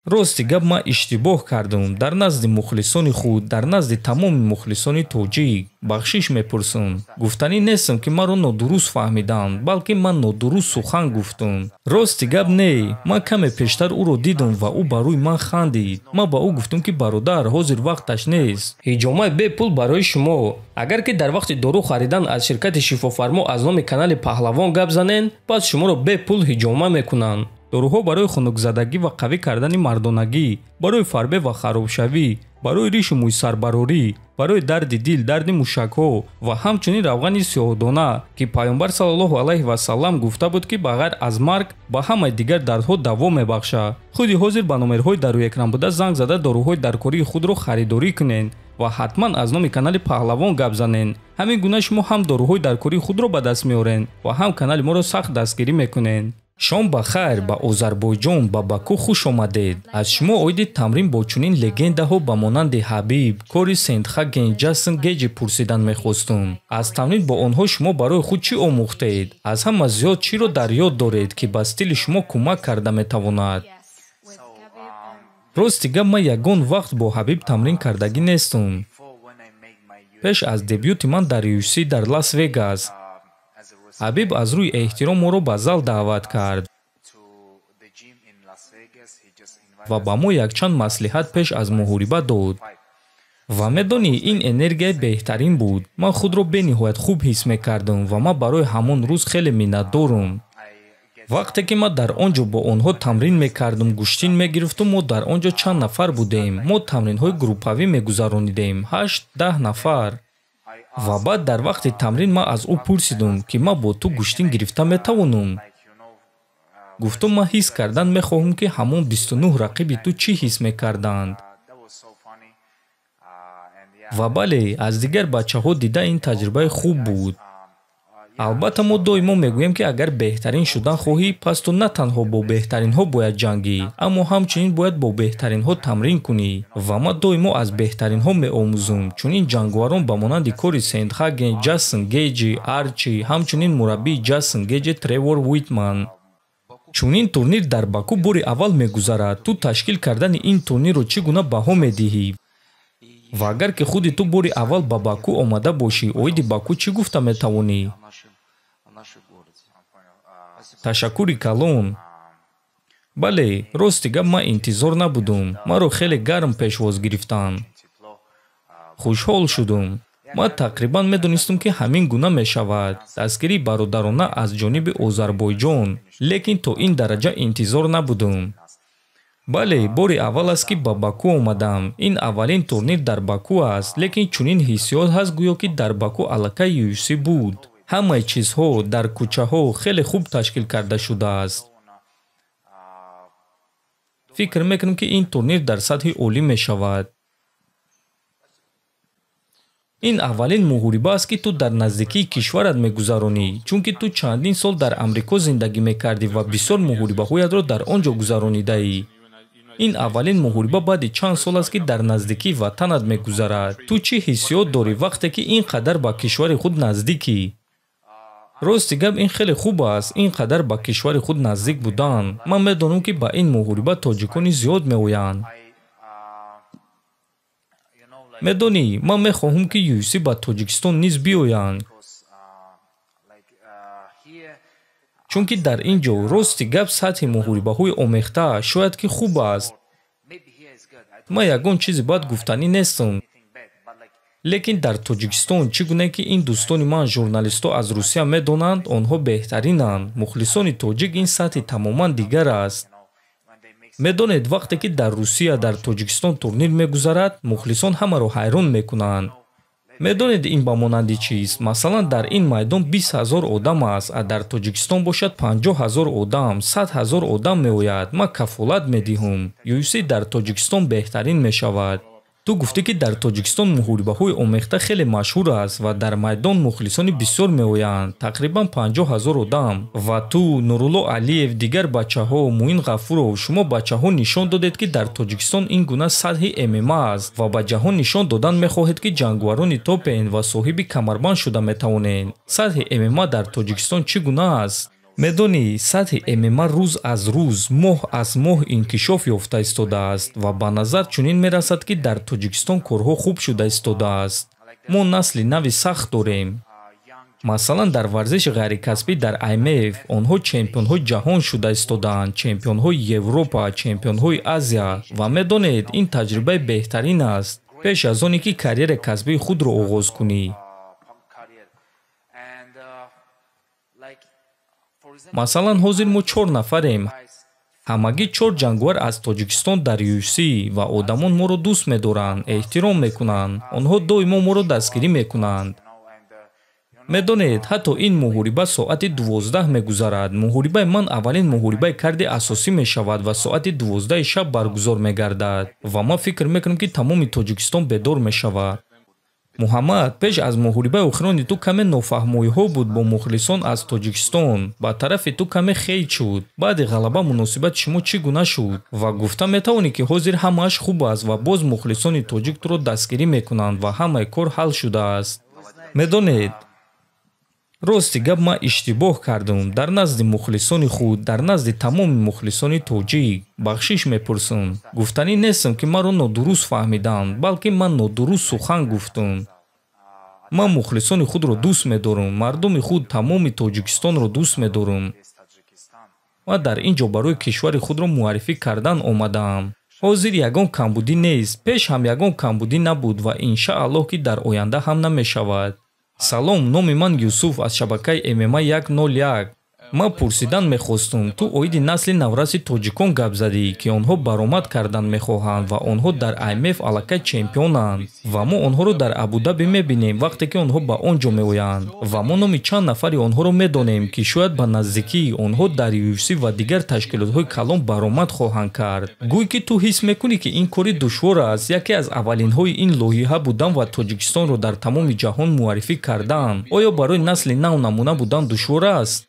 Рости гап, ман иштибоҳ кардам дар назди мухлисони худ, дар назди тамоми мухлисони тоҷик. Бахшиш мепурсам. Гуфтанӣ нестам, ки маро нодуруст фаҳмиданд, балки ман нодуруст сухан гуфтам. Рости гап не, ман каме пештар ӯро дидам ва ӯ ба рӯи ман хандид. Ман ба ӯ гуфтам, ки бародар, ҳозир вақташ нест. Ҳиҷомаи бепул барои шумо. Агар ки дар вақти дору харидан аз ширкати Шифофармо аз номи канали Паҳлавон гап занен, пас шуморо бепул ҳиҷома мекунанд. Доруҳо барои хунукзадагӣ ва қавӣ кардани мардонагӣ, барои фарбе ва харобшавӣ, барои ришу мӯйсарбарорӣ, барои дарди дил, дарди мушакҳо ва ҳамчунин равғани сиёҳдона, ки Пайғамбар саллаллоҳу алайҳи васаллам гуфта буд, ки ба ғайр аз марг ба ҳамаи дигар дардҳо даво мебахшад. Худи ҳозир ба номерҳои дар рӯи экран буда занг зада доруҳои даркории худро харидорӣ кунед ва ҳатман аз номи канали Паҳлавон гап занед. Ҳамин гуна шумо ҳам доруҳои даркории худро ба даст меоред ва ҳам канали моро сахт дастгирӣ мекунед. Шом ба хайр, ба Озарбойҷон, ба Баку хуш омадед. Аз шумо оиди тамрин бо чунин легендаҳо ба монанди Ҳабиб, Кори Сендхаген, Ҷастин Геҷи пурсидан мехостум. Аз тамрин бо онҳо шумо барои худ чӣ омӯхтед? Аз ҳама зиёд чиро дар ёд доред, ки ба стили шумо кӯмак карда метавонад? Рости гап, ман ягон вақт бо Ҳабиб тамрин кардагӣ нестум. Пеш аз дебюти ман дар UFC дар Лас Вегас, Ҳабиб аз рӯи эҳтиром моро ба зал даъват кард ва ба мо якчанд маслиҳат пеш аз муҳориба дод. Ва медонӣ, ин энергияи беҳтарин буд. Ман худро бениҳоят хуб ҳис мекардам ва ман барои ҳамон рӯз хеле миннатдорам. Вақте ки ман дар он ҷо бо онҳо тамрин мекардам, гӯштин мегирифтум, мо дар он ҷо чанд нафар будем. Мо тамринҳои группавӣ мегузаронидем, 8-10 нафар. Ва баъд дар вақти тамрин ман аз ӯ пурсидум, ки ман бо ту гӯштин гирифта метавонам. Гуфтум, ман ҳис кардан мехоҳам, ки ҳамон 29 рақиби ту чӣ ҳис мекарданд. Ва бале, аз дигар бачаҳо дида ин таҷрибаи хуб буд. Албатта, мо доимо мегӯем, ки агар беҳтарин шудан хоҳӣ, пас ту на танҳо бо беҳтаринҳо бояд ҷангӣ, аммо ҳамчунин бояд бо беҳтаринҳо тамрин кунӣ. Ва ман доимо аз беҳтаринҳо меомӯзам. Чунин ҷанговарон ба монанди Кори Сендхаген, Ҷастин Геҷи, Арчи, ҳамчунин мураббии Ҷастин Геҷи Тревор Уитман. Чунин турнир дар Баку бори аввал мегузарад. Ту ташкил кардани ин турнирро чӣ гуна баҳо медиҳӣ? Ва агар ки худи ту бори аввал ба Баку омада бошӣ, оиди Баку чӣ гуфта метавонӣ? Ташаккури калон. Бале, рости гап, ман интизор набудум. Маро хеле гарм пешвоз гирифтанд. Хушҳол шудум. Ман тақрибан медонистам, ки ҳамин гуна мешавад. Дастгирии бародарона аз ҷониби Озарбойҷон, лекин то ин дараҷа интизор набудум. Бале, бори аввал аст, ки ба Баку омадам. Ин аввалин турнир дар Баку аст, лекин чунин ҳиссиёт ҳаст, гӯё ки дар Баку аллакай UFC буд. Ҳамаи чизҳо дар кӯчаҳо хеле хуб ташкил карда шудааст. Фикр мекунам, ки ин турнир дар сатҳи олӣ мешавад. Ин аввалин муҳориба аст, ки ту дар наздикии кишварат мегузаронӣ, чунки ту чандин сол дар Амрико зиндагӣ мекардӣ ва бисёр муҳорибаҳоятро дар он ҷо гузаронидаӣ. Ин аввалин муҳориба баъди чанд сол аст, ки дар наздикии ватанат мегузарад. Ту чӣ ҳиссиёт дорӣ, вақте ки ин қадар ба кишвари худ наздикӣ? Рости гап, ин хеле хуб аст, ин қадар ба кишвари худ наздик будан. Ман медонам, ки ба ин муҳориба тоҷикони зиёд меоянд. Медонӣ, ман мехоҳам, ки UFC ба Тоҷикистон низ биёянд. Чунки дар ин ҷо, рости гап, сатҳи муҳорибаҳои омехта шояд ки хуб аст. Ман ягон чизи бад гуфтанӣ нестам. Лекин дар Тоҷикистон, чӣ гуна ки ин дӯстони ман журналистҳо аз Русия медонанд, онҳо беҳтаринанд. Мухлисони тоҷик ин сатҳи тамоман дигар аст. Медонед, вақте ки дар Русия, дар Тоҷикистон турнир мегузарад, мухлисон ҳамаро ҳайрон мекунанд. Медонед, ин ба монанди чист? Масалан, дар ин майдон 20 000 одам аст, а дар Тоҷикистон бошад 50 000 одам, 100 000 одам меояд. Ман кафолат медиҳам. UFC дар Тоҷикистон беҳтарин мешавад. Ту гуфтӣ, ки дар Тоҷикистон муҳорибаҳои омехта хеле машҳур аст ва дар майдон мухлисони бисёр меоянд, тақрибан 50 000 одам. Ва ту, Нурулло Алиев, дигар бачаҳо, Муин Ғафуров, шумо бачаҳо нишон додед, ки дар Тоҷикистон ин гуна сатҳи ММА аст ва ба ҷаҳон нишон додан мехоҳед, ки ҷанговарони топен ва соҳиби камарбанд шуда метавонед. Сатҳи ММА дар Тоҷикистон чӣ гуна аст? Медонӣ, сатҳи ММА рӯз аз рӯз, моҳ аз моҳ инкишоф ёфта истодааст ва ба назар чунин мерасад, ки дар Тоҷикистон корҳо хуб шуда истодааст. Мо насли нави сахт дорем. Масалан, дар варзиши ғайрикасбӣ дар IMF онҳо чемпионҳои ҷаҳон шуда истодаанд, чемпионҳои Европа, чемпионҳои Азия ва медонед, ин таҷрибаи беҳтарин аст пеш аз оне ки карьераи касбии худро оғоз кунӣ. Масалан, ҳозир мо 4 нафарем. Ҳамагӣ 4 ҷанговар аз Тоҷикистон дар UFC ва одамон моро дӯст медоранд, эҳтиром мекунанд. Онҳо доимо моро дастгирӣ мекунанд. Медонед, ҳатто ин муҳориба соати 12 мегузарад. Муҳорибаи ман аввалин муҳорибаи карди асосӣ мешавад ва соати 12 шаб баргузор мегардад ва ман фикр мекунам, ки тамоми Тоҷикистон бедор мешавад. Муҳаммад, пеш аз муҳорибаи охирони ту каме нофаҳмоиҳо буд бо мухлисон аз Тоҷикистон. Ба тарафи ту каме хейт шуд. Баъди ғалаба муносибати шумо чӣ гуна шуд? Ва гуфта метавонӣ, ки ҳозир ҳамааш хуб аст ва боз мухлисони тоҷик туро дастгирӣ мекунанд ва ҳамаи кор ҳал шудааст. Медонед, рости гап, ман иштибоҳ кардам дар назди мухлисони худ, дар назди тамоми мухлисони тоҷик. Бахшиш мепурсам. Гуфтанӣ нестам, ки маро нодуруст фаҳмиданд, балки ман нодуруст сухан гуфтам. Ман мухлисони худро дӯст медорам, мардуми худ, тамоми Тоҷикистонро дӯст медорам. Ман дар ин ҷо барои кишвари худро муаррифӣ кардан омадаам. Ҳозир ягон камбудӣ нест, пеш ҳам ягон камбудӣ набуд ва иншааллоҳ, ки дар оянда ҳам намешавад. Салом, номи ман Юсуф аз шабакаи ММА 101. Ман пурсидан мехостум, ту оиди насли навраси тоҷикон гап задӣ, ки онҳо баромад кардан мехоҳанд ва онҳо дар IMF аллакай чемпионанд ва мо онҳоро дар Абудаби мебинем вақте ки онҳо ба он ҷо меоянд ва мо номи чанд нафари онҳоро медонем, ки шояд ба наздикӣ онҳо дар UFC ва дигар ташкилотҳои калон баромад хоҳанд кард. Гӯй ки ту ҳис мекунӣ, ки ин кори душвор аст, яке аз аввалинҳои ин лоиҳа будан ва Тоҷикистонро дар тамоми ҷаҳон муаррифӣ кардан. Оё барои насли нав намуна будан душвор аст?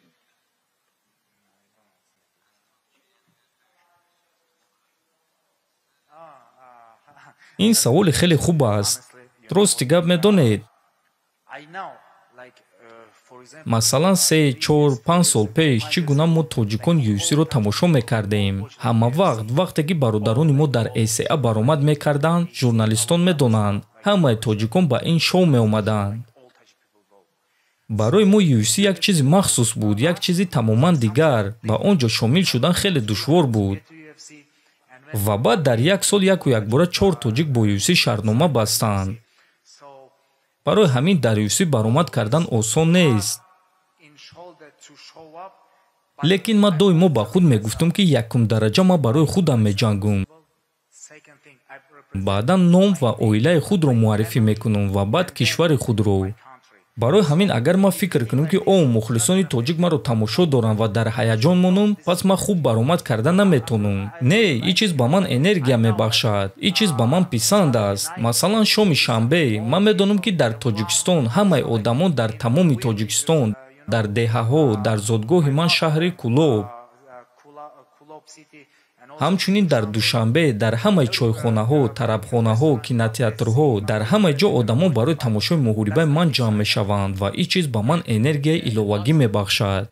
Ин саволи хеле хуб аст. Рости гап, медонед, масалан, 3, 4, 5 сол пеш чӣ гуна мо тоҷикон UFC-ро тамошо мекардем. Ҳама вақт вақте ки бародарони мо дар ЭСА баромад мекарданд, журналистон медонанд, ҳамаи тоҷикон ба ин шоу меомаданд. Барои мо UFC як чизи махсус буд, як чизи тамоман дигар. Ба он ҷо шомил шудан хеле душвор буд. Ва баъд дар як сол яку якбора 4 тоҷик бо UFC шартнома бастанд. Барои ҳамин дар UFC баромад кардан осон нест. Лекин ман доимо ба худ мегуфтам, ки якумдараҷа ман барои худам меҷангум. Баъдан ном ва оилаи худро муаррифӣ мекунам ва баъд кишвари худро. Барои ҳамин агар ман фикр кунам, ки о, мухлисони тоҷик маро тамошо доранд ва дар ҳаяҷон монам, пас ман хуб баромад карда наметонам. Не, ин чиз ба ман энергия мебахшад, ин чиз ба ман писанд аст. Масалан, шоми шанбе ман медонам, ки дар Тоҷикистон ҳамаи одамон дар тамоми Тоҷикистон, дар деҳаҳо, дар зодгоҳи ман шаҳри Кӯлоб, ҳамчунин дар Душанбе, дар ҳамаи чойхонаҳо, тарабхонаҳо, кинотеатрҳо, дар ҳамаи ҷо одамон барои тамошои муҳорибаи ман ҷамъ мешаванд ва ин чиз ба ман энергияи иловагӣ мебахшад.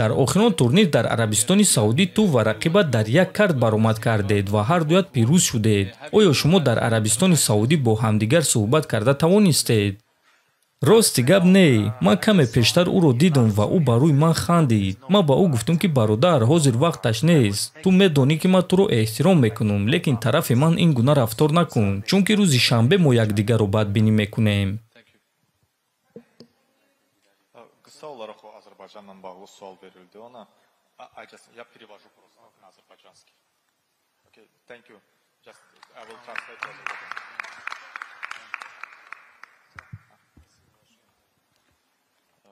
Дар охирон турнир дар Арабистони Саудӣ ту ва рақибат дар як карт баромад кардед ва ҳардуят пирӯз шудед. Оё шумо дар Арабистони Саудӣ бо ҳамдигар суҳбат карда тавонистед? Рости гап, не. Ман каме пештар ӯро дидам ва ӯ ба рӯи ман хандид. Ман ба ӯ гуфтам, ки бародар, ҳозир вақташ нест. Ту медонӣ, ки ман туро эҳтиром мекунам, лекин тарафи ман ин гуна рафтор накун, чунки рӯзи шанбе мо якдигарро бадбинӣ мекунем. Qısa olaraq o Azərbaycanla bağlı sual verildi ona. I just, я перевожу просто на азербайджанский. Okay, thank you. Just I will translate to Azerbaijan.